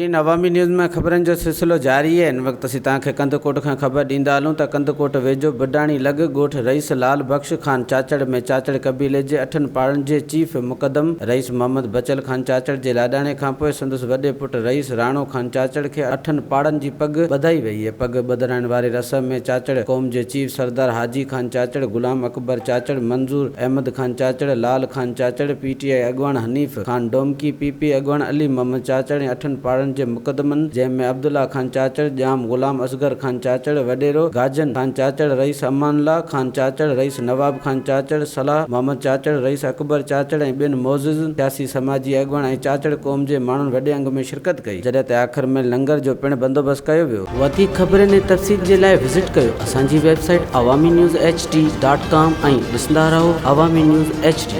ناظرين عوامي نيوز ۾ خبرن جو سلسلو جاري آهي هن وقت اسين توهان کي ڪنڌڪوٽ کان خبر ڏيندا هلون ته ڪنڌڪوٽ ويجهو بڊاڻي لڳ ڳوٺ رئيس لال بخش خان چاچڙ ۾ چاچڙ قبيلي جي اٺن پاڙن جي چيف مقدم رئيس محمد بچل خان چاچڙ جي لاڏاڻي کانپوء سندس وڏي پٽ رئيس راڻو خان چاچڙ کي اٺن پاڙن جي پڳ ٻڌائي وئي پڳ ٻڌرائڻ واري رسم ۾ چاچڙ قوم جي چيف سردار حاجي خان چاچڙ، غلام اڪبر چاچڙ، منظور احمد خان چاچڙ، لال خان چاچڙ، پي ٽي آء اڳواڻ حنيف خان ڊومڪي، پي پي اڳواڻ علي محمد چاچڙ ۽ اٺن پاڙن جي مقدمن جنهن ۾ عبدالله خان چاچڙ، ڄام غلام اصغر خان چاچڙ، وڏيرو گاجن خان چاچڙ، رئيس امان الله خان چاچڙ، رئيس نواب خان چاچڙ، صلاح محمد چاچڙ، رئيس اڪبر چاچڙ ۽ ٻين معزز سياسي سماجي اڳواڻ ۽ چاچڙ قوم جي ماڻهن وڏي انگ ۾ شرڪت ڪئي جڏهن ته آخر ۾ لنگر جو پڻ بندوبست ڪيو ويو. وڌيڪ خبرن ۽ تفصيل جي لاء وزٽ ڪيو اسان جي website Awami news H D dot com ۽ ڏسندا رهو عوامي نيوز ايڇ ڊي.